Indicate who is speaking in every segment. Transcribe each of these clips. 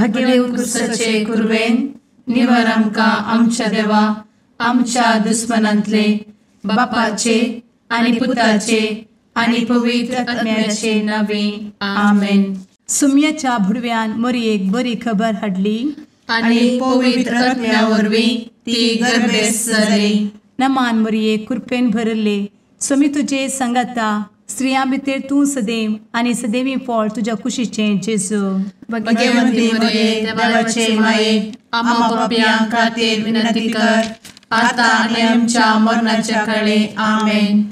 Speaker 1: भगेव कुरवेन निवर आमकां आमच्या देवा आमच्या दुस्मनांतले बापाचे आनी पुताचे आनी पवित्र आत्म्याचे नावे आमेन.
Speaker 2: सुम्याच्या भुडव्यान मोरयेक बरी खबर हाडली
Speaker 1: आनी पवित्र आत्म्या वरवीं ती गर्भेस्त जाली.
Speaker 2: नमान मोरये, कृपेन भरले, स्वामी तुजे संगाता, स्त्रियां भितर तूं सदैव आनी सदैवी फळ तुज्या कुशीचें जेजू.
Speaker 1: भगवंती मोरये, देवाचे माये, आम्हा पापयां खातीर विनंती कर आता आनी आमच्या मरणाच्या काळे. आमेन.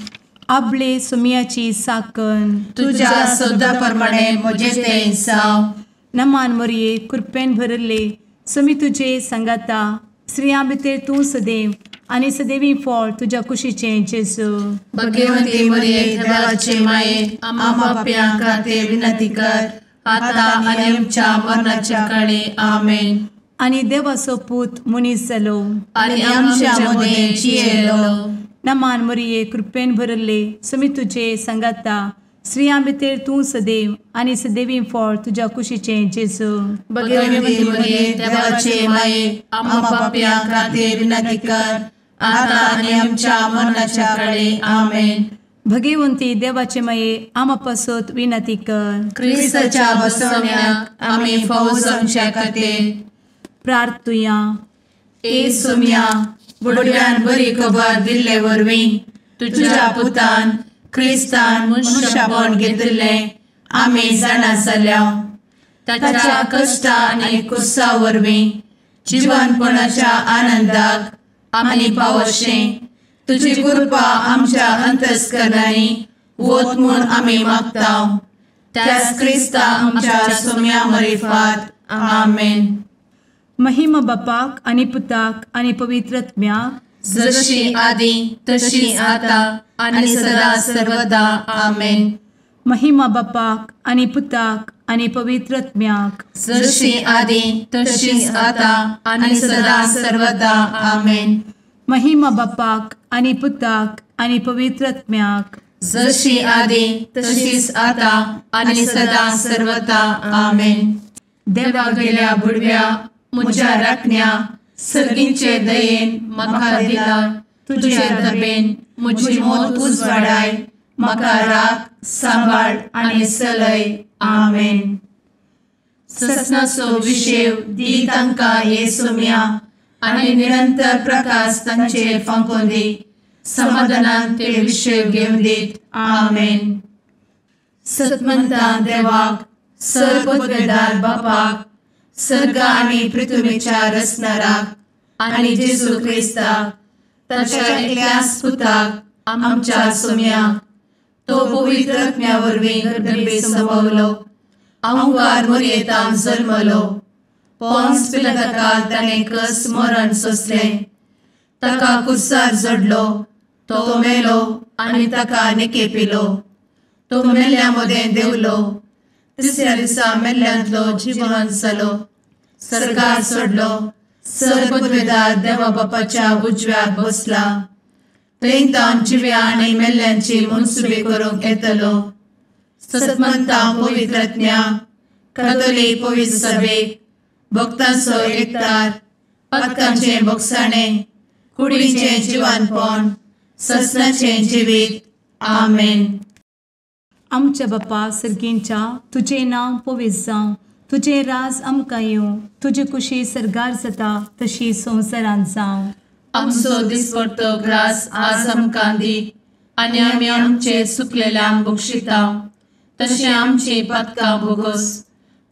Speaker 2: आपले सुम्याची साकन
Speaker 1: तुज्या सदा प्रमाणे म्हजें तें जावं.
Speaker 2: नमान मोरये, कृपेन भरले, स्वामी तुजे संगाता, स्त्रियां भितर तूं सदैव आनी सदैवी फळ तुज्या कुशीचें जेजू.
Speaker 1: भगवंती मोरये, देवाचे माये, आम्हा पापयां खातीर विनंती कर आता आनी आमच्या मरणाच्या काळे. आमेन.
Speaker 2: आनी देवाचो पूत मनीस जालो
Speaker 1: आनी आमच्या मदें जियेलो.
Speaker 2: नमान मोरये, कृपेन भरले, स्वामी तुजे संगाता, स्त्रियां भितर तूं सदैव आनी सदैवी फळ तुज्या कुशीचें जेजू.
Speaker 1: भगवंती मोरये, देवाचे माये, आम्हा पापयां खातीर विनंती कर आता आनी आमच्या मरणाच्या काळे. आमेन.
Speaker 2: भगवंती देवाचे माये, आम्हा पासत विनंती कर.
Speaker 1: क्रिस्ताच्या बसवण्याक आमी फावो जावच्या खातीर
Speaker 2: प्रार्थुया.
Speaker 1: ए सुम्या, बुडव्यान बरी खबर दिल्ले वरवीं तुज्या पुतान क्रिस्तान मनशापण घेतिल्लें आमी जाणा जाल्या. ताच्या कश्टा आनी कुसा वरवीं जिवनपणाच्या आनंदाक आमी पावशें तुजी कृपा आमच्या अंतस्करणांनी वत म्हूण आमी मागता. त्याच क्रिस्ता आमच्या सुम्या मरिफात. आमेन.
Speaker 2: महिमा बापाक आनी पुताक आनी पवित्र आत्म्याक,
Speaker 1: जशी आदी तशी आता आनी सदा सर्वदा. आमेन.
Speaker 2: महिमा बापाक आनी पुताक आनी पवित्र आत्म्याक,
Speaker 1: जशी आदी तशी आता आनी सदा सर्वदा. आमेन.
Speaker 2: महिमा बापाक आनी पुताक आनी पवित्र आत्म्याक,
Speaker 1: जशी आदी तशीच आता आनी सदा सर्वदा. आमेन. देवा गेल्या बुडव्या म्हज्या राखण्या सर्गींचे दयेन म्हाका दिला तुजे दबेन म्हजी मोत उजवाडाय, म्हाका राख सांबाळ आनी सलय. आमेन. ससनाचो विशेव दी तांकां हे सुम्या आनी निरंतर प्रकाश तांचेर फांकोवन दी, समाधानान ते विशेव घेवन दीत. आमेन. सतमंता देवाक, सर्वपदवेदार बापाक, सर्ग आनी पृथ्वीच्या रचणाराक आनी जेजू क्रिस्ताक ताच्या एकल्याच पुताक आमच्या सुम्याक, तो पवित्र आत्म्या वरवीं गर्भे संभवलो, अहंकार मोरयेतान जल्मलो, पोन्स पिलाताकाल ताणें कस मरण सोंसलें, ताका कुर्सार जडलो, तो मेलो आनी ताका निकेपिलो, तो मेल्ल्या मदें देंवलो, तिसऱ्या दिसा मेल्ल्यांतलो जिवन जालो, सर्गार सोडलो, सर्वपदवेदार देवा बापाच्या उजव्याक बसला, थंय तावन जिव्या आनी मेल्ल्यांची मनसुबी करूंक येतलो. सतमंता पवित्र आत्म्या, कातोलीक पवित्र सभेक, भक्तांचो एकतार, पातकांचें भोगसाणें, कुडीचें जिवानपण, ससनाचें जिवीत. आमेन.
Speaker 2: आमच्या बापा सर्गींच्या, तुजें नांव पवित्र जावं, तुजें राज आमकां येवं, तुजी कुशी सर्गार जाता तशी संवसारांत जावं.
Speaker 1: आमचो दिसपडतो ग्रास आज आमकां दी आनी आमी आमचे सुकलेल्यांक बक्षिता तशें आमची पातकां भोगोस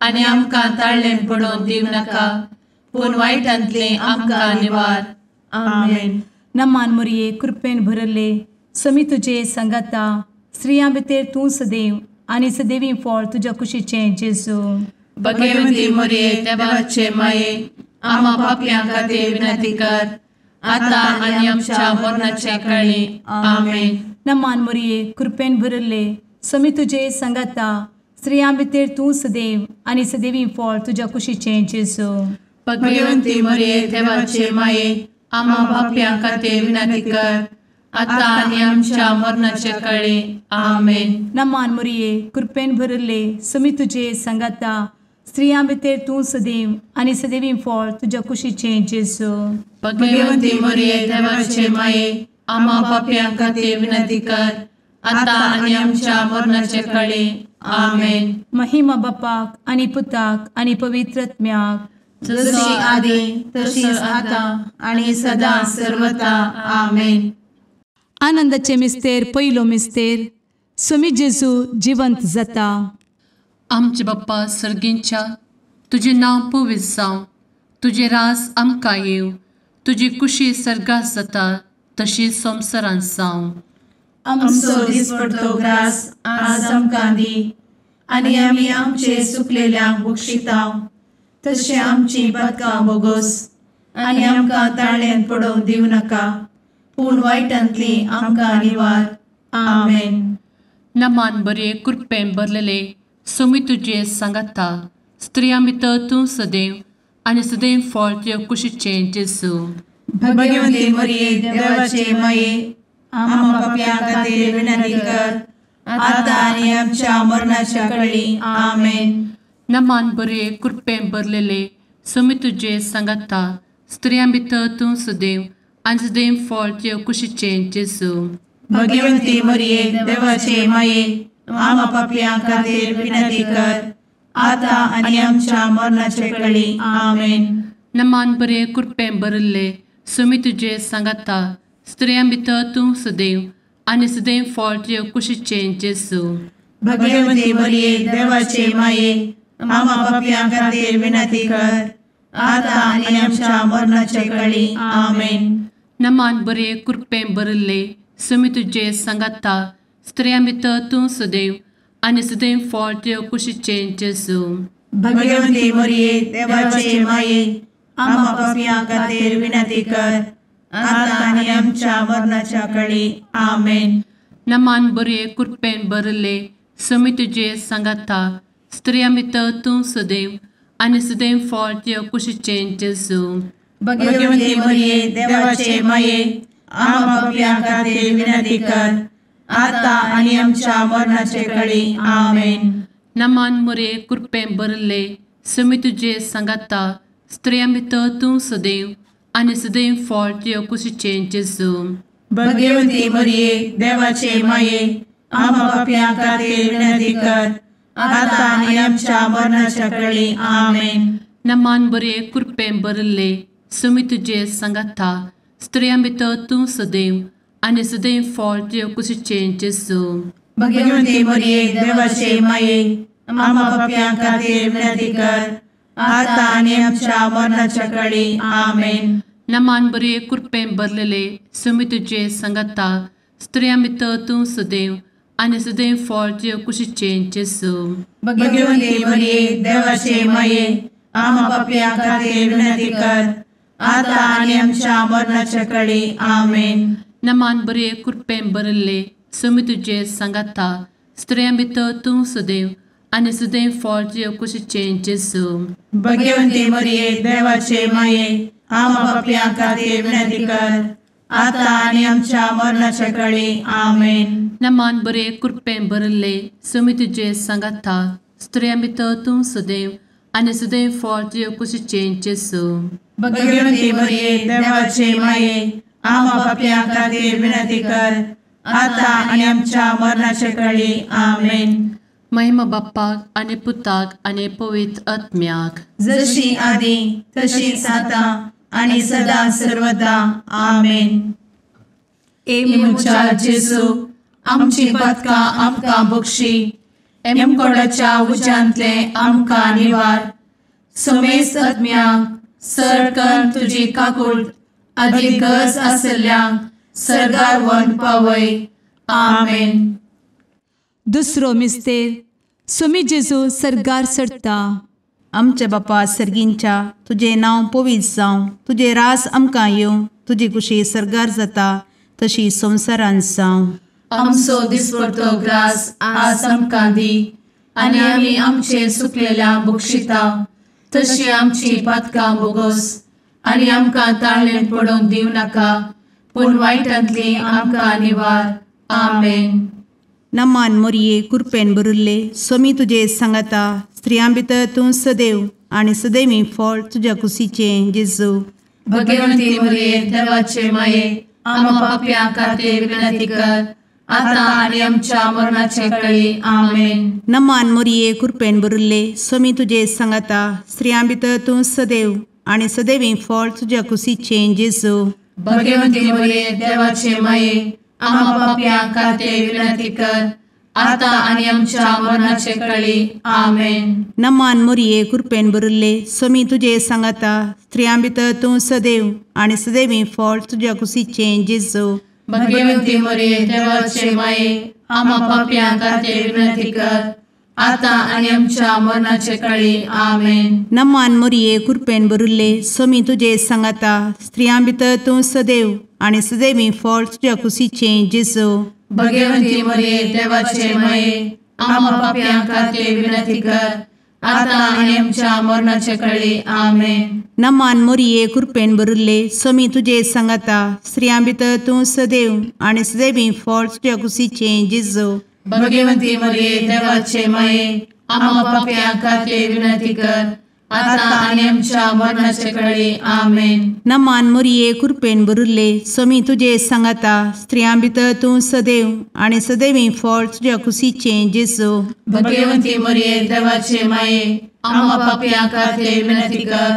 Speaker 1: आनी आमकां ताळ्ळें पडोवन दिवं नाका, पूण वायटांतलें आमकां निवार. आमेन.
Speaker 2: नमान मोरये, कृपेन भरले, स्वामी तुजे संगाता, स्त्रियां भितर तूं सदैव आनी सदैवी फळ तुज्या कुशीचें जेजू.
Speaker 1: भगवंती मोरये, देवाचे माये, आम्हा पापयां खातीर विनंती कर आता आनी आमच्या मरणाच्या काळी. आमेन.
Speaker 2: नमान मोरये, कृपेन भरले, स्वामी तुजे संगाता, स्त्रियां भितर तूं सदैव आनी सदैवी फळ तुज्या कुशीचें जेजू.
Speaker 1: भगवंती मोरये, देवाचे माये, आम्हा पापयां खातीर विनंती कर आता आनी आमच्या मरणाच्या काळी. आमेन.
Speaker 2: नमान मोरये, कृपेन भरले, स्वामी तुजे संगाता, स्त्रियां भितर तूं सदैव आनी सदैवी फळ तुज्या कुशीचें जेजू.
Speaker 1: भगवंती मरिये देवाचे माये, आम्हा पापयां खातीर विनंती कर, आतां आनी आमच्या मरणाचे कळे. आमेन.
Speaker 2: महिमा बापाक आनी पुताक आनी पवित्र आत्म्याक,
Speaker 1: जशी आदी तशीच आतां आनी सदां सर्वता. आमेन.
Speaker 2: आनंदाचे मिस्तेर पयलो मिस्तेर, स्वामी जेजू जिवंत जाता.
Speaker 1: आमचे बाप्पा सर्गींच्या, तुजें नांव पवित्र जावं, तुजें रास आमकां येवं, तुजी कुशी सर्गात जाता तशी संवसारांत जावं. आमचो दिसपडतो ग्रास आज आमकां दी, आनी आमी आमचे सुकलेल्यांक बक्षिता तशें आमची पातकां बोगोस, आनी आमकां ताळ्यांत पडोवंक दिवं नाका, पूण वायटांतली आमकां निवार. आमेन. नमान बरे कृपेन भरलेले स्वामी तुजे सांगाता, स्त्रियां भितर तूं सदैव आनी सदैव फळ तुज्या कुशीचें जेजू.
Speaker 3: भगवंती मरिये देवाचे माये, आम्हा पापयां खातीर विनंती कर, आतां आनी आमच्या मरणाच्या कळी. आमेन.
Speaker 1: नमान बरे कृपेन भरलेले स्वामी तुजे सांगाता, स्त्रियां भितर तूं सदैव आनी सदैव फळ तुज्या कुशीचें जेजू.
Speaker 3: भगवंती मरिये देवाचे माये, आम्हा पापयां खातीर विनंती कर, आतां आनी आमच्या मरणाचे कळी. आमेन.
Speaker 1: नमान बरे कृपेन भरिल्ले स्वामी तुजे सांगाता, स्त्रियां भितर तूं सदैव आनी सदैव फळ तुज्या कुशीचें जेजू.
Speaker 3: भगवंती मरिये देवाचे माये, आम्हा पापयां खातीर विनंती कर, आतां आनी आमच्या मरणाचे कळी. आमेन.
Speaker 1: नमान बरे कृपेन भरिल्ले स्वामी तुजे सांगाता, स्त्रियां भितर तूं सदैव आनी सदैव फळ तुज्या कुशीचें जेजू.
Speaker 3: भगवंती मरिये देवाचे माये, आम्हा पापयां खातीर विनंती कर, आतां आनी आमच्या मरणाच्या कळी. आमेन.
Speaker 1: नमान बरे कृपेन भरिल्ले स्वामी तुजे सांगाता, स्त्रियां भितर तूं सदैव आनी सदैव फळ तुज्या कुशीचें जेजू.
Speaker 3: भगवंती मरिये देवाचे माये, आम्हा पापयां खातीर विनंती कर, आतां आनी आमच्या मरणाचे कळी. आमेन.
Speaker 1: नमान मरिये कृपेन भरिल्ले स्वामी तुजे सांगाता, स्त्रियां भितर तूं सदैव आनी सदैव फळ तुज्या कुशीचें जेजू.
Speaker 3: भगवंती मरिये देवाचे माये, आम्हा पापयां खातीर विनंती कर, आतां आनी आमच्या मरणाच्या कळी. आमेन.
Speaker 1: नमान बरे कृपेन भरिल्ले स्वामी तुजे सांगाता, स्त्रियां भितर तूं सदैव आनी सदैव फळ तुज्या कुशीचें जेजू.
Speaker 3: भगवंती मरिये देवाचे माये, आम्हा पापयां खातीर विनंती कर, आतां आनी आमच्या मरणाच्या कळी. आमेन.
Speaker 1: नमान बरे कृपेन भरलेले स्वामी तुजे सांगाता, स्त्रियां भितर तूं सदैव आनी सदैव फळ तुज्या कुशीचें जेजू.
Speaker 3: भगवंती मरिये देवाचे माये, आम्हा पापयां खातीर विनंती कर, आतां आनी आमच्या मरणाच्या कळी. आमेन.
Speaker 1: नमान बरे कृपेन भरिल्ले स्वामी तुजे सांगाता, स्त्रियां भितर तूं सदैव आनी सदैव फळ तुज्या कुशीचें जेजू.
Speaker 3: भगवंती मरिये देवाचे माये, आम्हा पापयां खातीर विनंती कर, आतां आनी आमच्या मरणाच्या कळी. आमेन.
Speaker 1: नमान बरे कृपेन भरिल्ले स्वामी तुजे सांगाता, स्त्रियां भितर तूं सदैव आनी सदैव फळ तुज्या कुशीचें जेजू.
Speaker 3: भगवंती मरिये देवाचे माये, आम्हा पापयां खातीर विनंती कर, आतां आनी आमच्या मरणाचे कळी. आमेन.
Speaker 1: महिमा बाप्पाक आनी पुताक आनी पवित्र आत्म्याक,
Speaker 3: जशी आदी तशीच आतां आनी सदां सर्वदा. आमेन.
Speaker 1: ए म्हज्या जेजू, आमची पातकां आमकां बक्षी, एमकोडाच्या उज्यांतले आमकां निवार, समेस्त आत्म्यांक सरकन तुजी काकूट आदी गरज आशिल्ल्यांक सर्गार व्हरून पावय. आमेन.
Speaker 2: दुसरो मिस्तेर, स्वामी जेजू सर्गार चडटा.
Speaker 3: आमच्या बापा सर्गींच्या, तुजें नांव पवित्र जावं, तुजें रास आमकां येवं, तुजी कुशी सर्गार जाता तशी संवसारांत जावं.
Speaker 1: आमचो दिसपडतो ग्रास आज आमकां दी, आनी आमी आमचे सुकलेल्या बक्षिता तशी आमची पातकां बोगोस, आनी आमकां ताळ्ळेंत पडोवंक दिवं नाका, पूण वायटांतली आमकां निवार. आमेन.
Speaker 3: नमान मोरये कुरपेन बरुल्ले सोमी तुजे सांगाता स्त्रियां भितर तूं सदैव आनी सदैवी फळ तुज्या कुशीचें जेजू.
Speaker 1: भगवंती मोरये देवाचे माये आमा पापयां खातीर विनंती कर आतां आनी आमच्या मरणाचे कळी. आमेन.
Speaker 3: नमान मोरये कुरपेन बरुल्ले सोमी तुजे सांगाता स्त्रियां भितर तूं सदैव आनी सदैवी फळ तुज्या कुशीचें जेजू.
Speaker 1: भगवंती मोरये देवाचे माये आमा पापयां खातीर विनंती कर आतां आनी आमच्या मरणाचे कळी. आमेन.
Speaker 3: नमान मोरये कुरपेन बरुल्ले सोमी तुजे सांगाता स्त्रियां भितर तूं सदैव आनी सदैवी फळ तुज्या कुशीचें जेजू.
Speaker 1: भगवंती मोरये देवाचे माये आमा पापयां खातीर विनंती कर आतां आनी आमच्या मरणाचे कळी. आमेन.
Speaker 3: नमान मोरये कुरपेन बरुल्ले सोमी तुजे सांगाता स्त्रियां भितर तूं सदैव आनी सदैवी फळ तुज्या कुशीचें जेजू.
Speaker 1: भगवंती मोरये देवाचे माये आमा पापयां खातीर विनंती कर आतां आनी आमच्या मरणाचे कळी. आमेन.
Speaker 3: नमान मोरये कुरपेन बरुल्ले सोमी तुजे सांगाता स्त्रियां भितर तूं सदैव आनी सदैवी फळ तुज्या कुशीचें जेजू.
Speaker 1: भगवंती मोरये देवाचे माये आमा पापयां खातीर विनंती कर आतां आनी आमच्या मरणाचे कळी. आमेन.
Speaker 3: नमान मोरये कुरपेन बरुल्ले सोमी तुजे सांगाता स्त्रियां भितर तूं सदैव आनी सदैवी फळ तुज्या कुशीचें जेजू.
Speaker 1: भगवंती मोरये देवाचे माये आमा पापयां खातीर विनंती कर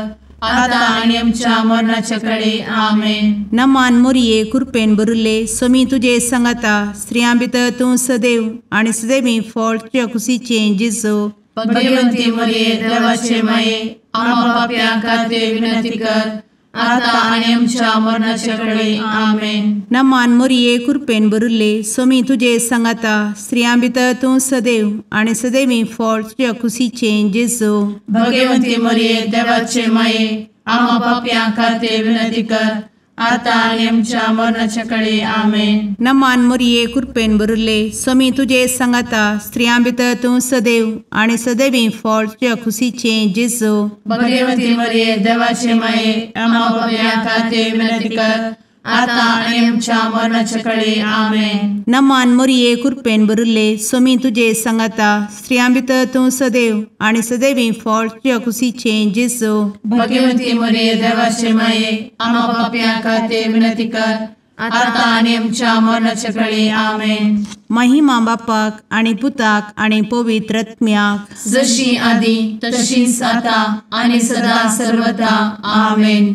Speaker 1: आतां आनी आमच्या मरणाचे कळी. आमेन.
Speaker 3: नमान मोरये कुरपेन बरुल्ले सोमी तुजे सांगाता स्त्रियां भितर तूं सदैव आनी सदैवी फळ तुज्या कुशीचें जेजू.
Speaker 1: भगवंती मोरये देवाचे माये आमा पापयां खातीर विनंती कर आतां आनी आमच्या मरणाचे कळी. आमेन.
Speaker 3: नमान मोरये कुरपेन बरुल्ले सोमी तुजे सांगाता स्त्रियां भितर तूं सदैव आनी सदैवी फळ तुज्या कुशीचें जेजू.
Speaker 1: भगवंती मोरये देवाचे माये आमा पापयां खातीर विनंती कर आतां आनी आमच्या मरणाचे कळी. आमेन.
Speaker 3: नमान मोरये कुरपेन बरुल्ले सोमी तुजे सांगाता स्त्रियां भितर तूं सदैव आनी सदैवी फळ तुज्या कुशीचें जेजू.
Speaker 1: भगवंती मोरये देवाचे माये आमा पापयां खातीर विनंती कर आतां आनी आमच्या मरणाचे कळी. आमेन.
Speaker 3: नमान मोरये कुरपेन बरुल्ले सोमी तुजे सांगाता स्त्रियां भितर तूं सदैव आनी सदैवी फळ तुज्या कुशीचें जेजू.
Speaker 1: भगवंती मोरये देवाचे माये आमा पापयां खातीर विनंती कर आतां आनी आमच्या मरणाचे कळी. आमेन.
Speaker 3: महिमा बापाक आनी पुताक आनी पवित्र आत्म्याक,
Speaker 1: जशी आदी तशीच आतां आनी सदा सर्वदा. आमेन.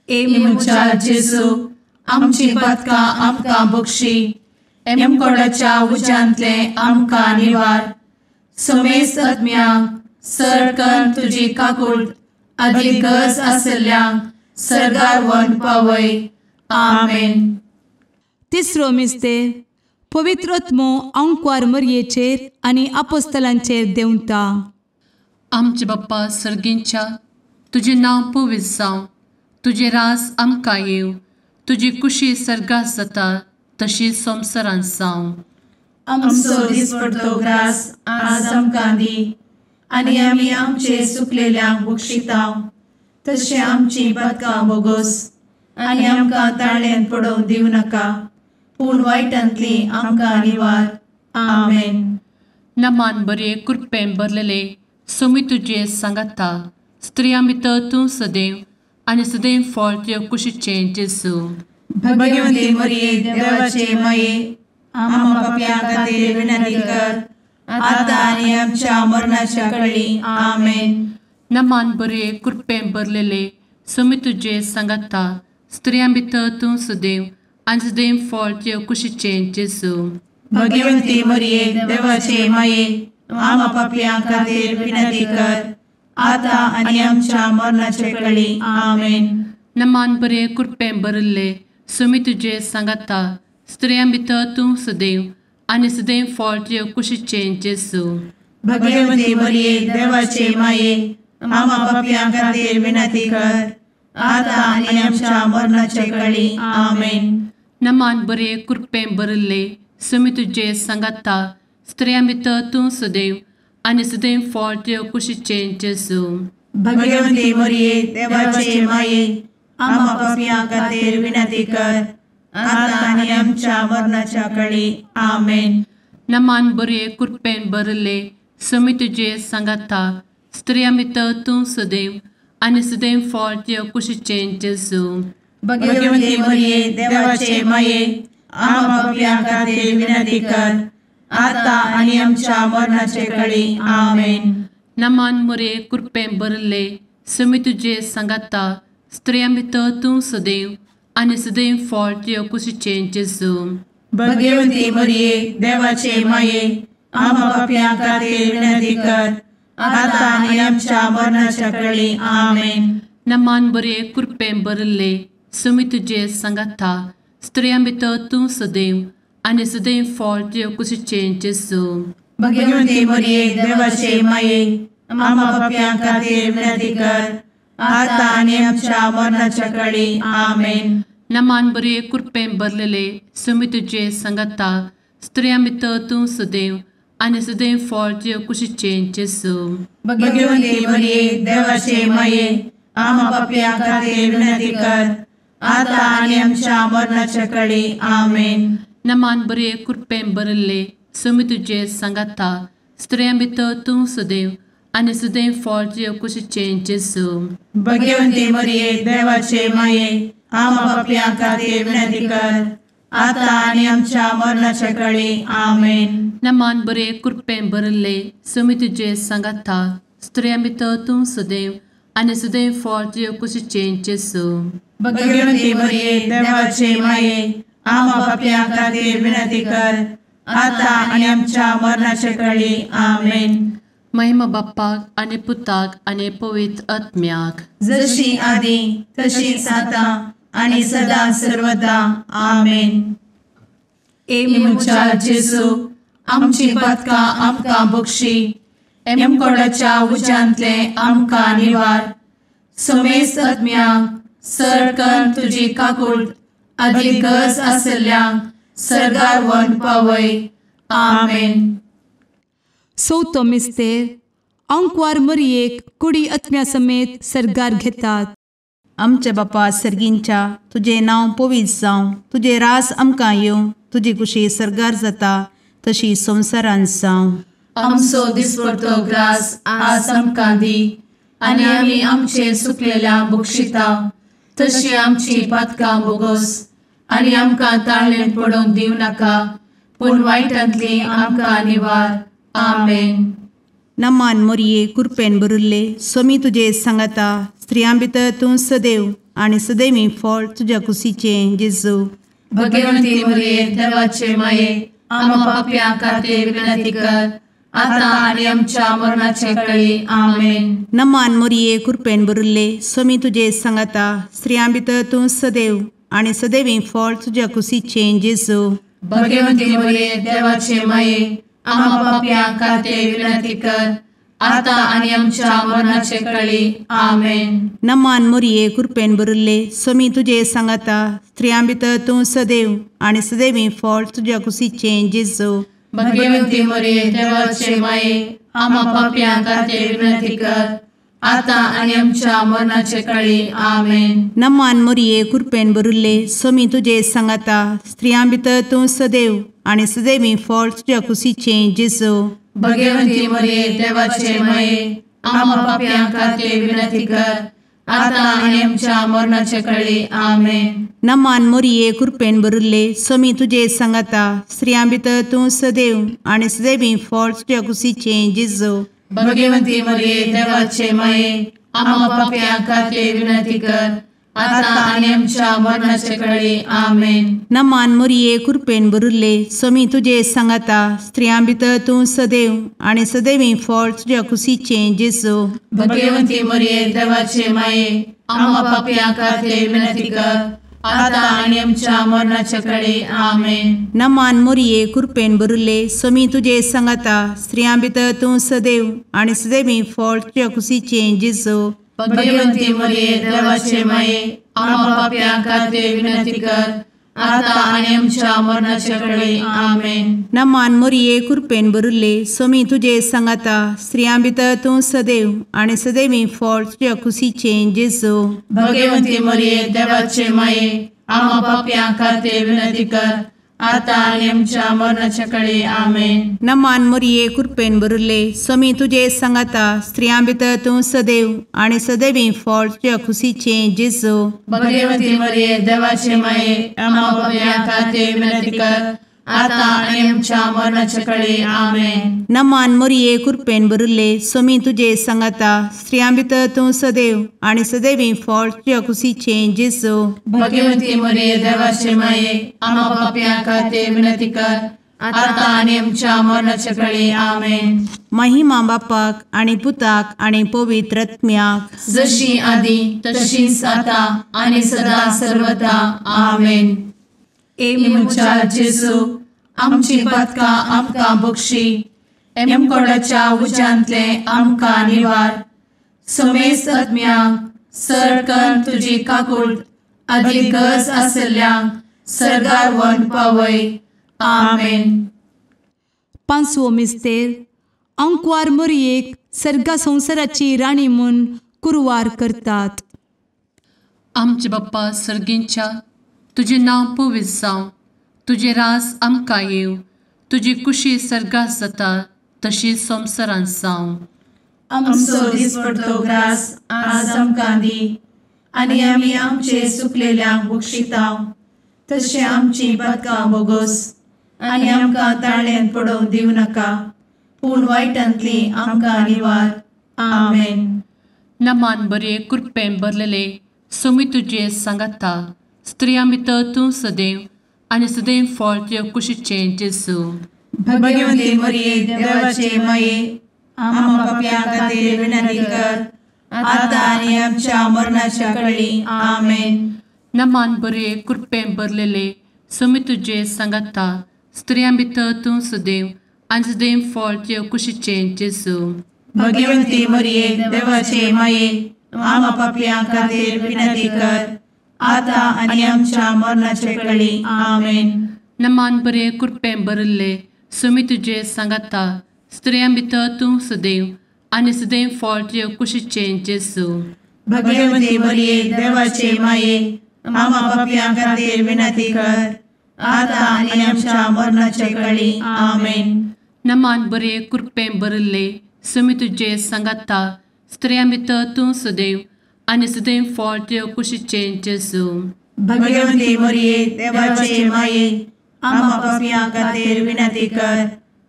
Speaker 1: ए म्हज्या जेजू आमची पातकां आमकां बक्षी, एमकोडाच्या उज्यांतले आमकां निवार, समेस्त आत्म्यांक सरकन तुजी काकूट आदी गरज आसल्ल्यांक सर्गार व्हरून पावय. आमेन.
Speaker 2: तिसरो मिस्तेर पवित्र आत्मो आंकवार मरयेचेर आनी आपोस्तलांचेर देंवता.
Speaker 1: आमचे बाप्पा सर्गींच्या तुजें नांव पवित्र जावं, तुजें राज आमकां येवं, तुजी कुशी सर्गात जाता तशी संवसारांत जावं.
Speaker 3: आमचो दिसपडतो ग्रास आज आमकां दी आनी आमी आमचे सुकलेल्यांक बक्षितांव तशें आमची पातकां बोगोस आनी आमकां ताळ्यान पडोवंक दिवं नाका, पूण वायटांतली आमकां निवार. आमेन.
Speaker 1: नमान बरे कृपेन भरलेले सोमी तुजे सांगाता, स्त्रियां भितर तूं सदैव आनी सदैव फळ तुज्या कुशीचें जेजू.
Speaker 3: भगवंती मरिये देवाचे माये आमा पापयां खातीर विनंती कर आतां आनी आमच्या मरणाच्या कळी. आमेन.
Speaker 1: नमान बरे कृपेन भरलेले सोमी तुजे सांगाता, स्त्रियां भितर तूं सदैव आनी सदैव फळ तुज्या कुशीचें जेजू.
Speaker 3: भगवंती मरिये देवाचे माये आमा पापयां खातीर विनंती कर आतां आनी आमच्या मरणाचे कळी. आमेन.
Speaker 1: नमान बरे कृपेन भरिल्ले सोमी तुजे सांगाता, स्त्रियां भितर तूं सदैव आनी सदैव फळ तुज्या कुशीचें जेजू.
Speaker 3: भगवंती मरिये देवाचे माये आमा पापयां खातीर विनंती कर आतां आनी आमच्या मरणाचे कळी. आमेन.
Speaker 1: नमान बरे कृपेन भरिल्ले सोमी तुजे सांगाता, स्त्रियां भितर तूं सदैव आनी सदैव फळ तुज्या कुशीचें जेजू.
Speaker 3: भगवंती मरिये देवाचे माये आमा पापयां खातीर विनंती कर आतां आनी आमच्या मरणाच्या कळी. आमेन.
Speaker 1: नमान बरे कृपेन भरले स्वामी तुजे सांगाता स्त्रियां भितर तूं सदैव आनी सदैव फळ तुज्या कुशीचें जेजू।
Speaker 3: भगवती मरिये देवाचे माये आम्हा पाप्यां खातीर विनंती कर आता आनी आमच्या मरणाचे कळी। आमेन।
Speaker 1: नमान मरिये कृपेन भरले स्वामी तुजे सांगाता स्त्रियां भितर तूं सदैव आनी सदैव फळ तुज्या कुशीचें जेजू।
Speaker 3: भगवती मरिये देवाचे माये आम्हा पाप्यां खातीर विनंती कर आता आनी आमच्या मरणाच्या कळी। आमेन।
Speaker 1: नमान बरे कृपेन भरले स्वामी तुजे सांगाता स्त्रियां भितर तूं सदैव आनी सदैव फळ तुज्या कुशीचें जेजू।
Speaker 3: भगवती मरिये देवाचे माये आम्हा पाप्यां खातीर विनंती कर आता आनी आमच्या मरणाच्या कळी। आमेन।
Speaker 1: नमान बरे कृपेन भरलेले स्वामी तुजे सांगाता स्त्रियां भितर तूं सदैव आनी सदैव फळ तुज्या कुशीचें जेजू।
Speaker 3: भगवती मरिये देवाचे माये आम्हा पाप्यां खातीर विनंती कर आता आनी आमच्या मरणाच्या कळी। आमेन।
Speaker 1: नमान बरे कृपेन भरले स्वामी तुजे सांगाता स्त्रियां भितर तूं सदैव आनी सदैव फळ तुज्या कुशीचें जेजू।
Speaker 3: भगवती मरिये देवाचे माये आम्हा पाप्यां खातीर विनंती कर आता आनी आमच्या मरणाच्या कळी। आमेन।
Speaker 1: नमान बरे कृपेन भरले स्वामी तुजे सांगाता स्त्रियां भितर तूं सदैव आनी सदैव फळ तुज्या कुशीचें जेजू।
Speaker 3: भगवती मरिये देवाचे माये आम्हा पाप्यां खातीर विनंती कर आता आनी आमच्या मरणाच्या कळी। आमेन।
Speaker 1: महिमा बाप्पाक आनी पुताक आनी पवित्र आत्म्याक,
Speaker 3: जशी आदी तशीच आता आनी सदा सर्वदा। आमेन।
Speaker 2: ए
Speaker 3: म्हज्या जेजू आमची पातकां आमकां बक्षी, एमकोडाच्या उज्यांतले आमकां निवार, समेस्त आत्म्यांक सरकन तुजी काकूट आदी गरज आसल्ल्यांक सर्गार व्हरून पावय। आमेन।
Speaker 2: चवथो मिस्तेर आंकवार मरियेक कुडी आत्म्या समेत सर्गार घेतात।
Speaker 4: आमच्या बापा सर्गींच्या तुजें नांव पवित्र जावं, तुजें रास आमकां येवं, तुजी कुशी सर्गार जाता तशी संवसारांत जावं।
Speaker 3: आमचो दिसपडतो ग्रास आज आमकां दी आनी आमी आमचे सुकलेल्या बक्षिता तशी आमची पातकां बोगस आनी आमकां ताळेन पडोवंक दिवं नाका, पूण वायटांतली आमकां निवार। आमेन।
Speaker 4: नमान मोरये कृपेन भरिल्ले स्वामी तुजे सांगाता, स्त्रियां भितर तूं सदैव आनी सदैवी फळ तुज्या कुशीचें जेजू।
Speaker 3: भगवंती मोरये देवाचे माये आम्हा पाप्यां खातीर विनंती कर आता आनी आमच्या मरणाचे कळी। आमेन।
Speaker 4: नमान मोरये कृपेन भरिल्ले स्वामी तुजे सांगाता, स्त्रियां भितर तूं सदैव आनी सदैवी फळ तुज्या कुशीचें जेजू।
Speaker 3: भगवंती मोरये देवाचे माये आम्हा पाप्यां खातीर विनंती कर आता आनी आमच्या मरणाचे कळी। आमेन।
Speaker 4: नमान मोरये कृपेन भरिल्ले स्वामी तुजे सांगाता, स्त्रियां भितर तूं सदैव आनी सदैवी फळ तुज्या कुशीचें जेजू।
Speaker 3: भगवंती मोरये देवाचे माये आम्हा पाप्यां खातीर विनंती कर आता आनी आमच्या मरणाचे कळी। आमेन।
Speaker 4: नमान मोरये कृपेन भरिल्ले स्वामी तुजे सांगाता, स्त्रियां भितर तूं सदैव आनी सदैवी फळ तुज्या कुशीचें जेजू।
Speaker 3: भगवंती मोरये देवाचे माये आम्हा पाप्यां खातीर विनंती कर आता आनी आमच्या मरणाचे कळी। आमेन।
Speaker 4: नमान मोरये कृपेन भरिल्ले स्वामी तुजे सांगाता, स्त्रियां भितर तूं सदैव आनी सदैवी फळ तुज्या कुशीचें जेजू।
Speaker 3: भगवंती मोरये देवाचे माये आम्हा पाप्यां खातीर विनंती कर आता आनी आमच्या मरणाचे कळी। आमेन।
Speaker 4: नमान मोरये कृपेन भरिल्ले स्वामी तुजे सांगाता, स्त्रियां भितर तूं सदैव आनी सदैवी फळ तुज्या कुशीचें जेजू।
Speaker 3: भगवंती मोरये देवाचे माये आम्हा पाप्यां खातीर विनंती कर आता आनी आमच्या मरणाचे कळी। आमेन।
Speaker 4: नमान मोरये कृपेन भरिल्ले स्वामी तुजे सांगाता, स्त्रियां भितर तूं सदैव आनी सदैवी फळ तुज्या कुशीचें जेजू।
Speaker 3: भगवंती मोरये देवाचे माये आम्हा पाप्यां खातीर विनंती कर आता आनी आमच्या मरणाचे कळी। आमेन।
Speaker 4: नमान मोरये कृपेन भरिल्ले स्वामी तुजे सांगाता, स्त्रियां भितर तूं सदैव आनी सदैवी फळ तुज्या कुशीचें जेजू।
Speaker 3: भगवंती मोरये देवाचे माये आम्हा पाप्यां खातीर विनंती कर आतां आनी आमच्या मरणाच्या कळे आमेन.
Speaker 4: नमान मोरये कृपेन भरिल्ले स्वामी तुजे सांगाता स्त्रियां भितर तूं सदैव आनी सदैवी फळ तुज्या खुशीचें जेजू.
Speaker 3: भगवती मरिये देवाचे माये आम्हा पाप्यां खातीर विनंती कर आतां आनी आमच्या मरणाच्या कळे आमेन.
Speaker 4: नमान मोरये कृपेन भरिल्ले स्वामी तुजे सांगाता स्त्रियां भितर तूं सदैव आनी सदैवी फळ तुज्या खुशीचें जेजू.
Speaker 3: भगवती मरिये देवाचे माये आम्हा पाप्यां खातीर विनंती कर आतां आनी आमच्या मरणाच्या कळे आमेन.
Speaker 4: महिमा बापाक आनी पुताक आनी पवित्र आत्म्याक
Speaker 3: जशी आदी तशीच आतां आनी सदा सर्वदा आमेन. ए म्हज्या जेजू आमची पातकां आमकां बक्षी एमकोडाच्या उज्यांतले आमकां निवार समेस्त आत्म्यांक सरकन तुजी काकूट आदी गरज आशिल्ल्यांक सरगार वन पावय आमेन.
Speaker 2: पांचवो मिस्तेर अंकवार मोरयेक सर्गा संवसाराची राणी म्हूण कुरवार करतात.
Speaker 1: आमचे बाप्पा सर्गींच्या तुजें नांव पवित्र जावं, तुजें राज आमकां येवं, तुजी कुशी सर्गात जाता तशी संवसारांत जावं.
Speaker 3: आमचो दिसपडतो ग्रास आज आमकां दी आनी आमी आमचे सुकलेल्यांक बक्षितांव तशें आमची पातकां बोगोस आनी आमकां ताळ्यांत पडोवंक दिवं नाका पूण वायटांतली आमकां निवार आमेन.
Speaker 1: नमान बरे कृपेन भरलेले स्वामी तुजे सांगाता स्त्रियां भितर तूं सदैव आनी सदैव फळ तुज्या कुशीचें जेजू.
Speaker 3: भगवती मरिये देवाचे माये आम्हा पाप्यां खातीर विनंती कर आतां आनी आमच्या मरणाच्या कळी आमेन.
Speaker 1: नमान बरे कृपेन भरलेले स्वामी तुजे सांगाता स्त्रियां भितर तूं सदैव आनी सदैव फळ तुज्या कुशीचें जेजू.
Speaker 3: भगवती मरिये देवाचे माये आम्हा पाप्यां खातीर विनंती कर आतां आनी आमच्या मरणाच्या कळी आमेन.
Speaker 1: नमान बरे कृपेन भरिल्ले स्वामी तुजे सांगाता स्त्रियां भितर तूं सदैव आनी सदैव फळ तुज्या कुशीचें जेजू.
Speaker 3: भगवती मरिये देवाचे माये आम्हा पाप्यां खातीर विनंती कर आतां आनी आमच्या मरणाच्या कळी आमेन.
Speaker 1: नमान बरे कृपेन भरिल्ले स्वामी तुजे सांगाता स्त्रियां भितर तूं सदैव आनी सदैव फळ तुज्या कुशीचें जेजू.
Speaker 3: भगवती मरिये देवाचे माये आम्हा पाप्यां खातीर विनंती कर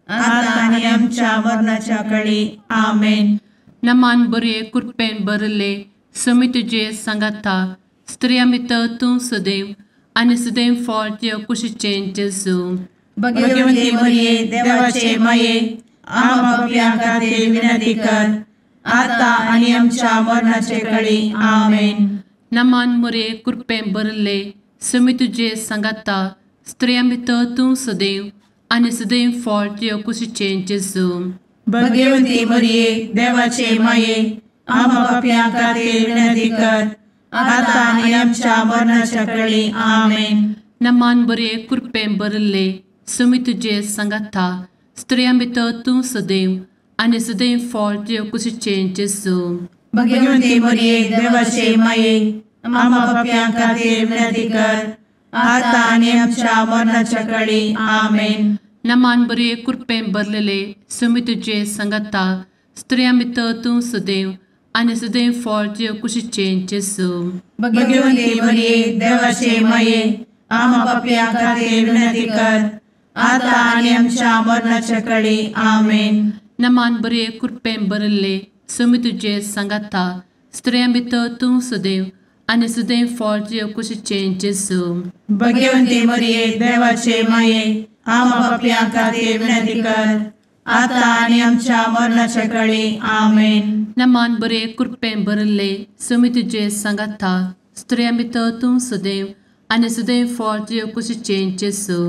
Speaker 3: आतां आनी आमच्या मरणाच्या कळी आमेन.
Speaker 1: नमान बरे कृपेन भरिल्ले स्वामी तुजे सांगाता स्त्रियां भितर तूं सदैव आनी सदैव फळ तुज्या कुशीचें जेजू.
Speaker 3: भगवती मरिये देवाचे माये आम्हा पाप्यां खातीर विनंती कर आतां आनी आमच्या मरणाचे कळी आमेन.
Speaker 1: नमान मरिये कृपेन भरिल्ले स्वामी तुजे सांगाता स्त्रियां भितर तूं सदैव आनी सदैव फळ तुज्या कुशीचें जेजू.
Speaker 3: भगवती मरिये देवाचे माये आम्हा पाप्यां खातीर विनंती कर आतां आनी आमच्या मरणाच्या कळी आमेन.
Speaker 1: नमान बरे कृपेन भरिल्ले स्वामी तुजे सांगाता स्त्रियां भितर तूं सदैव आनी सदैव फळ तुज्या कुशीचें जेजू.
Speaker 3: भगवती मरिये देवाचे माये आम्हा पाप्यां खातीर विनंती कर आतां आनी आमच्या मरणाच्या कळी आमेन.
Speaker 1: नमान बरे कृपेन भरलेले स्वामी तुजे सांगाता स्त्रियां भितर तूं सदैव आनी सदैव फळ तुज्या कुशीचें जेजू.
Speaker 3: भगवती मरिये देवाचे माये आम्हा पाप्यां खातीर विनंती कर आतां आनी आमच्या मरणाच्या कळी आमेन.
Speaker 1: नमान बरे कृपेन भरिल्ले स्वामी तुजे सांगाता स्त्रियां भितर तूं सदैव आनी सदैव फळ तुज्या कुशीचें जेजू.
Speaker 3: भगवती मरिये देवाचे माये आम्हा पाप्यां खातीर विनंती कर आतां आनी आमच्या मरणाच्या कळी आमेन.
Speaker 1: नमान बरे कृपेन भरिल्ले स्वामी तुजे सांगाता स्त्रियां भितर तूं सदैव आनी सदैव फळ तुज्या कुशीचें जेजू.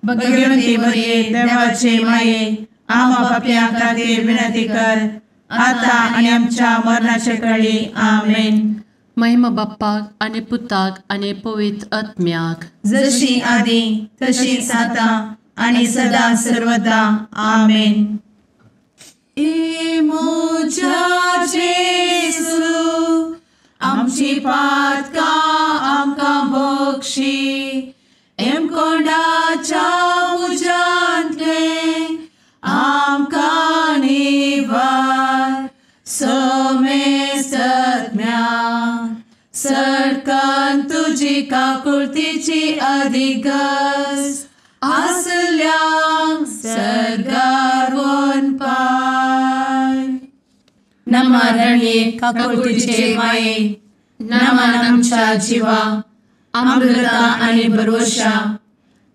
Speaker 3: भगवती मरिये देवाचे माये आम्हा पाप्यां खातीर विनंती कर आतां आनी आमच्या मरणाच्या कळी आमेन.
Speaker 1: महिमा बाप्पाक आनी पुताक आनी पवित्र आत्म्याक
Speaker 3: जशी आदी तशीच आतां आनी सदा सर्वदा आमेन. ए म्हज्या जेजू आमची पातकां आमकां बक्षी एमकोंडाच्या
Speaker 1: तुजी काकुळतीची अधिगस आसल्यांक सर्गार वनपाय. नमा रणये काकुळतीचे माये, नमन आमच्या जिवा, अमृता आनी भरवशा,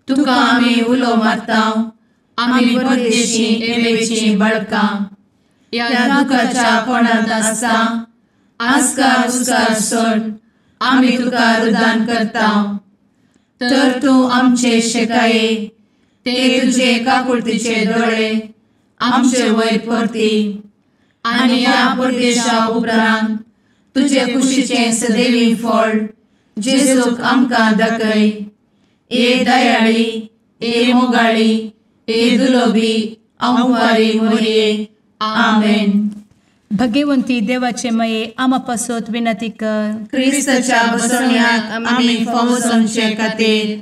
Speaker 1: तुका आमी उलो मारता, आमी परदेशी एवेची बळकां, ह्या दुखाच्या कोणांत आसता आस्कार उस्कार सोड आमी तुका रुदान करता. तर तूं आमचे शेकाये ते तुजे काकुळतीचे दोळे आमचे वयर परती आनी ह्या परदेशा उपरांत तुजे कुशीचें सदैवी फळ जेजूक आमकां दाखय. ए दयाळी, ए मोगाळी, ए दुलोबी अंवारी मोरये. आमेन.
Speaker 2: भगवंती देवाचे मये आमा पासत विनंती कर.
Speaker 3: क्रिस्ताच्या बसवण्याक आमी फावो जावचे खातीर.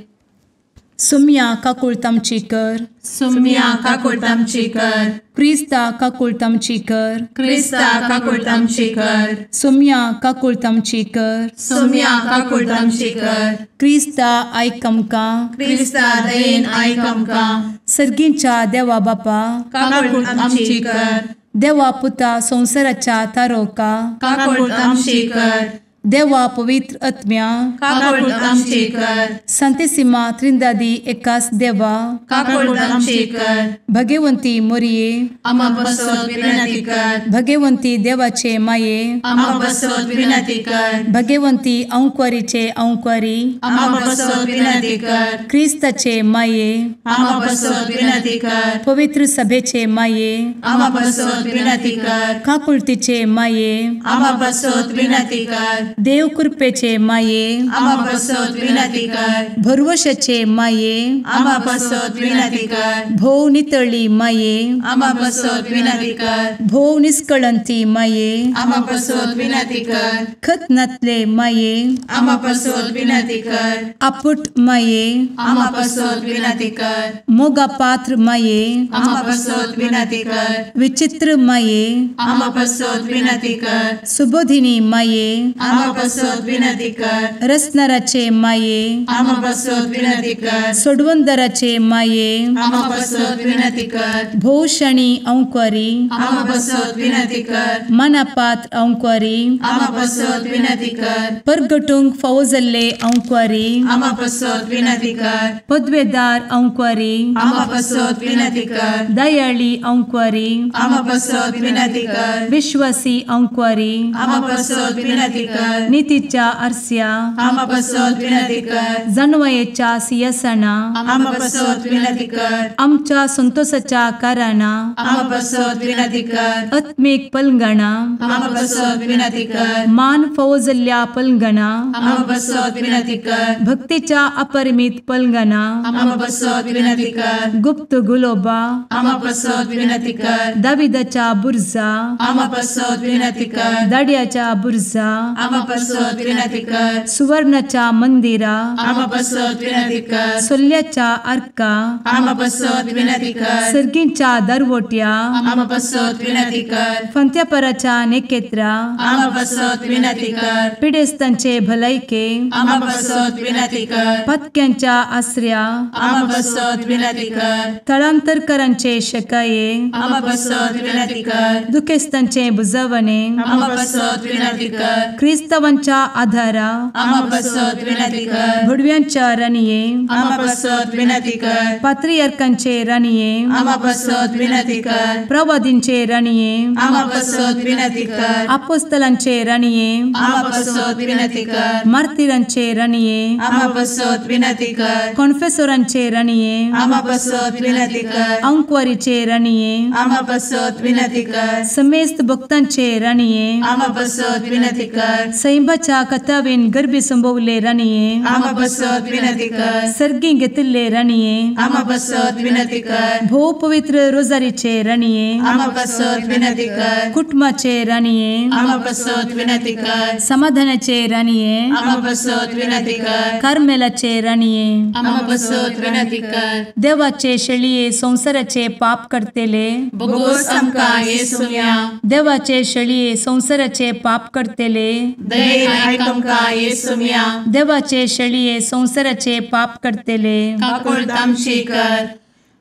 Speaker 2: सुम्या काकुळत आमची कर.
Speaker 3: सुम्या काकुळत आमची कर.
Speaker 2: क्रिस्ता काकुळत आमची कर.
Speaker 3: क्रिस्ता काकुळत आमची कर.
Speaker 2: सुम्या काकुळत आमची कर.
Speaker 3: सुम्या काकुळत आमची कर.
Speaker 2: क्रिस्ता आयक आमकां.
Speaker 3: क्रिस्ता दयेन आयक आमकां.
Speaker 2: सर्गींच्या देवा बापा
Speaker 3: काकुळत आमची कर.
Speaker 2: देवा पुता संवसाराच्या तारोका
Speaker 3: काकुळत आमची कर.
Speaker 2: देवा पवित्र आत्म्या
Speaker 3: काकुळत आमची कर.
Speaker 2: संतेसिमा त्रिंदादी एकास देवा
Speaker 3: काकुळत आमची कर.
Speaker 2: भगवंती मोरये
Speaker 3: आमा पासत विनंती कर.
Speaker 2: भगवंती देवाचे माये
Speaker 3: आमा पासत विनंती कर.
Speaker 2: भगवंती अंकुरीचे अंकुरी
Speaker 3: आमा पासत विनंती कर.
Speaker 2: क्रिस्ताचे माये
Speaker 3: आमा पासत विनंती कर.
Speaker 2: पवित्र सभेचे माये
Speaker 3: आमा पासत विनंती कर.
Speaker 2: काकुळतीचे माये
Speaker 3: आमा पासत विनंती कर.
Speaker 2: देव कृपेचे माये
Speaker 3: आमा पासत विनंती कर.
Speaker 2: भरवशाचे माये
Speaker 3: आमा पासत विनंती कर.
Speaker 2: भोव नितळी माये
Speaker 3: आमा पासत विनंती कर.
Speaker 2: भोव निष्कळंती माये
Speaker 3: आमा पासत विनंती कर.
Speaker 2: खत नातले माये
Speaker 3: आमा पासत विनंती कर.
Speaker 2: आपुट माये
Speaker 3: आमा पासत विनंती कर.
Speaker 2: मोगा पात्र माये
Speaker 3: आमा पासत विनंती कर.
Speaker 2: विचित्र माये
Speaker 3: आमा पासत विनंती कर.
Speaker 2: सुबोधिनी माये
Speaker 3: आमा पासत विनंती कर.
Speaker 2: रसनाराचे माये
Speaker 3: आमा पासत विनंती कर.
Speaker 2: सोडवंदराचे माये
Speaker 3: आमा पासत विनंती कर.
Speaker 2: भोवशणी अंकुरी
Speaker 3: आमा पासत विनंती कर.
Speaker 2: मनापात्र अंकुरी
Speaker 3: आमा पासत विनंती कर.
Speaker 2: परगटूंक फावो जाल्ले अंकुरी
Speaker 3: आमा पासत विनंती कर.
Speaker 2: पदवेदार अंकुरी
Speaker 3: आमा पासत विनंती कर.
Speaker 2: दयाळी अंकुरी
Speaker 3: आमा पासत विनंती कर.
Speaker 2: विश्वासी अंकुरी
Speaker 3: आमा पासत विनंती कर.
Speaker 2: नितीच्या आरस्या
Speaker 3: आमा पासत विनंती कर.
Speaker 2: जानवयेच्या सिंहासना
Speaker 3: आमा पासत विनंती कर.
Speaker 2: आमच्या संतोषाच्या कारणा
Speaker 3: आमा पासत विनंती कर.
Speaker 2: आत्मीक पलंगणा
Speaker 3: आमा पासत विनंती कर.
Speaker 2: मान फावो जाल्ल्या पलंगणा
Speaker 3: आमा पासत विनंती कर.
Speaker 2: भक्तीच्या अपरिमित पलंगणा
Speaker 3: आमा पासत विनंती कर.
Speaker 2: गुप्त गुलोबा
Speaker 3: आमा पासत विनंती कर.
Speaker 2: दाविदाच्या बुर्जा
Speaker 3: आमा पासत विनंती कर.
Speaker 2: दाड्याच्या बुर्जा
Speaker 3: आमा पासत विनंती कर.
Speaker 2: सुवर्णाच्या मंदिरा
Speaker 3: आमा पासत विनंती कर.
Speaker 2: सोल्ल्याच्या आर्का
Speaker 3: आमा पासत विनंती कर.
Speaker 2: सर्गींच्या दरवट्या
Speaker 3: आमा पासत विनंती कर.
Speaker 2: फंत्यापराच्या नेकेत्रा
Speaker 3: आमा पासत विनंती कर.
Speaker 2: पिडेस्तांचे भलायके
Speaker 3: आमा पासत विनंती कर.
Speaker 2: पत्क्यांच्या आसऱ्या
Speaker 3: आमा पासत विनंती कर.
Speaker 2: थळांतरकरांचे शकाये
Speaker 3: आमा पासत विनंती कर.
Speaker 2: दुखेस्तांचे बुजवणे
Speaker 3: आमा पासत विनंती कर.
Speaker 2: क्रिस्तावांच्या आधारा
Speaker 3: आमा पासत विनंती कर.
Speaker 2: भुडव्यांच्या राणये
Speaker 3: आमा पासत विनंती कर.
Speaker 2: पात्रियार्कांचे राणये
Speaker 3: आमा पासत विनंती कर.
Speaker 2: प्रवादींचे राणये
Speaker 3: आमा पासत विनंती कर.
Speaker 2: आपोस्तलांचे राणये
Speaker 3: आमा पासत विनंती कर.
Speaker 2: मार्तिरांचे राणये
Speaker 3: आमा पासत विनंती कर.
Speaker 2: कॉन्फेसोरांचे राणये
Speaker 3: आमा पासत विनंती कर.
Speaker 2: अंकुवारीचे राणये
Speaker 3: आमा पासत विनंती कर.
Speaker 2: समेस्त भक्तांचे राणये
Speaker 3: आमा पासत विनंती कर.
Speaker 2: सैंबाच्या कथावेन गर्भी संभवले राणये
Speaker 3: आमा पासत विनंती कर.
Speaker 2: सर्गी घेतिल्ले राणये
Speaker 3: आमा पासत विनंती कर.
Speaker 2: भोव पवित्र रोजारीचे राणये
Speaker 3: आमा पासत विनंती कर.
Speaker 2: कुटुंबाचे राणये
Speaker 3: आमा पासत विनंती कर.
Speaker 2: समाधानाचे राणये
Speaker 3: आमा पासत विनंती कर.
Speaker 2: कार्मेलाचे राणये
Speaker 1: आमा पासत विनंती कर.
Speaker 2: देवाचे शेळये संवसाराचे पाप करतेले
Speaker 1: बोगोस आमकां येसुम्या
Speaker 2: देवाचे शेळये संवसाराचे पाप करतेले
Speaker 1: दयेन आयक आमकां येसुम्या।
Speaker 2: देवाचे शेळये संवसाराचे पाप करतले
Speaker 1: काकुळट आमची कर।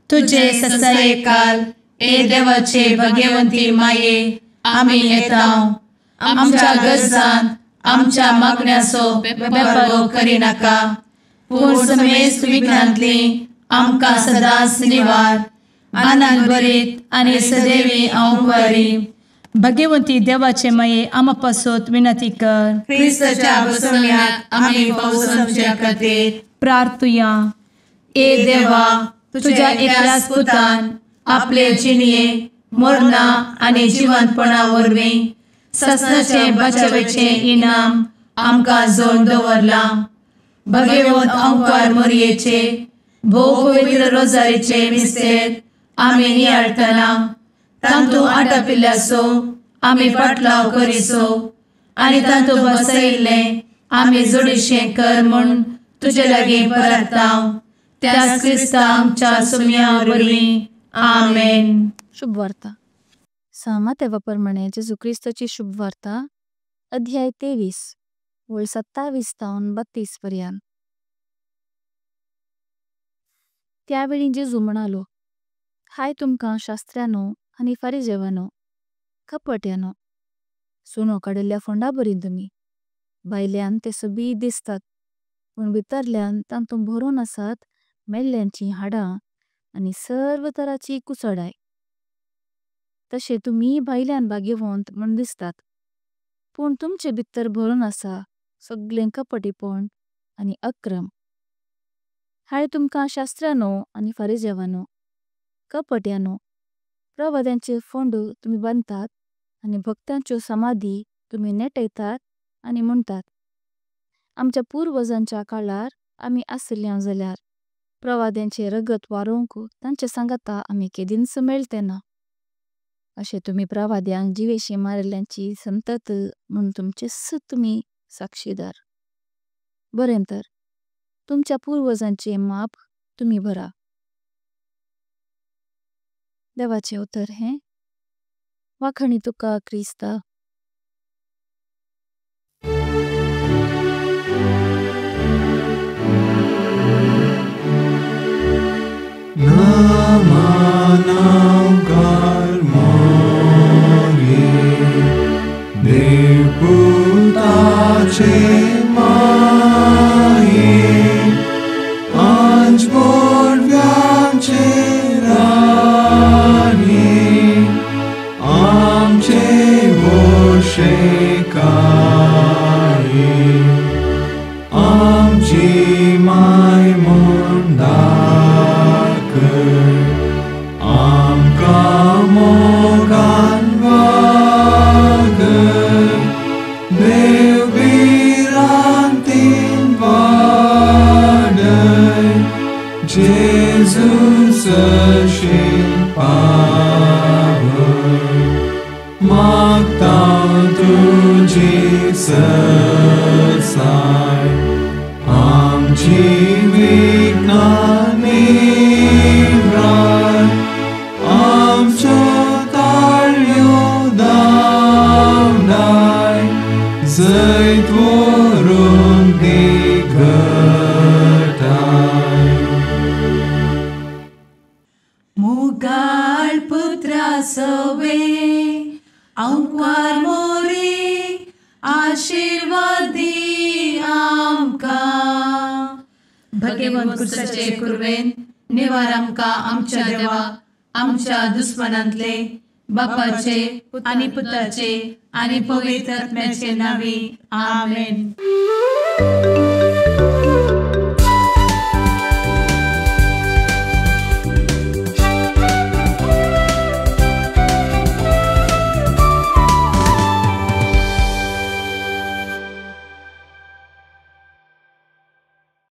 Speaker 2: तुजे
Speaker 1: ससायेकाल ए देवाचे भगवंती माये आमी येता आमच्या गरजान आमच्या मागण्याचो बेपर्वो करिनाका पूण समेस्त विघ्नांतली आमकां सदांच निवार। आनंद भरीत आनी सदैवी अंवकारी
Speaker 2: भगवंती देवाचे माये आमा पासत विनंती कर।
Speaker 1: क्रिस्ताच्या बसवण्याक आमी पावसाच्या खातीर
Speaker 2: प्रार्थुया।
Speaker 1: ए देवा तुझ्या एकल्याच पुतान आपले जिणये मरणा आनी जिवंतपणा वरवीं ससनाचे बचावेचे इनाम आमकां जोडून दवरलां। भगवंत अंकार मोरयेचे भोव पवित्र रोजारीचे मिस्तेर आमी नियाळटना तांतू आटापिल्ल्याचो आमी पाटलाव करिसो आनी तांतू बसयिल्लें आमी जोडीशें कर म्हूण तुजे लागीं परता त्याच क्रिस्ता आमच्या सुम्या वरवीं आमेन।
Speaker 5: शुभवार्ता। सामातेवा प्रमाणे जेजू क्रिस्ताची शुभवार्ता अध्याय 23 वळ 27 तावन 32 पर्यंत। त्यावेळी जेजू म्हणालो, हाय तुमकां शास्त्र्यानो आनी फारिजेवानो, कपट्यानो, सुनो काडिल्ल्या फोंडा बरी तुमी भायल्यान ते सोबीत दिसतात पूण भितरल्यान तातूंत भरून आसात मेल्ल्यांचीं हाडां आनी सर्व तराची कुसडाय। तशें तुमी भायल्यान भाग्यवंत म्हूण दिसतात पूण तुमचे भितर भरून आसा सगळें कपटीपण आनी अक्रम। हाय तुमकां शास्त्र्यानो आनी फारिजेवानो, कपट्यानो, प्रवाद्यांचे फोंड तुमी बांदतात आनी भक्तांच्यो समाधी तुमी नेटयतात आनी म्हणटात, आमच्या पुर्वजांच्या काळार आमी आसल्या जाल्यार प्रवाद्यांचे रगत वारोवंक तांचे सांगाता आमी केदींच मेळते ना। अशें तुमी प्रवाद्यांक जिवेशी मारिल्ल्यांची संतत म्हूण तुमचेच तुमी साक्षीदार। बरें तर तुमच्या पुर्वजांचे माप तुमी भरा। देवाचें उतर हें वाखणी तुका क्रिस्ता।
Speaker 1: दुश्मनांतले बापाचे आनी पुताचे आनी पवित्र आत्म्याचे नांवी आमेन।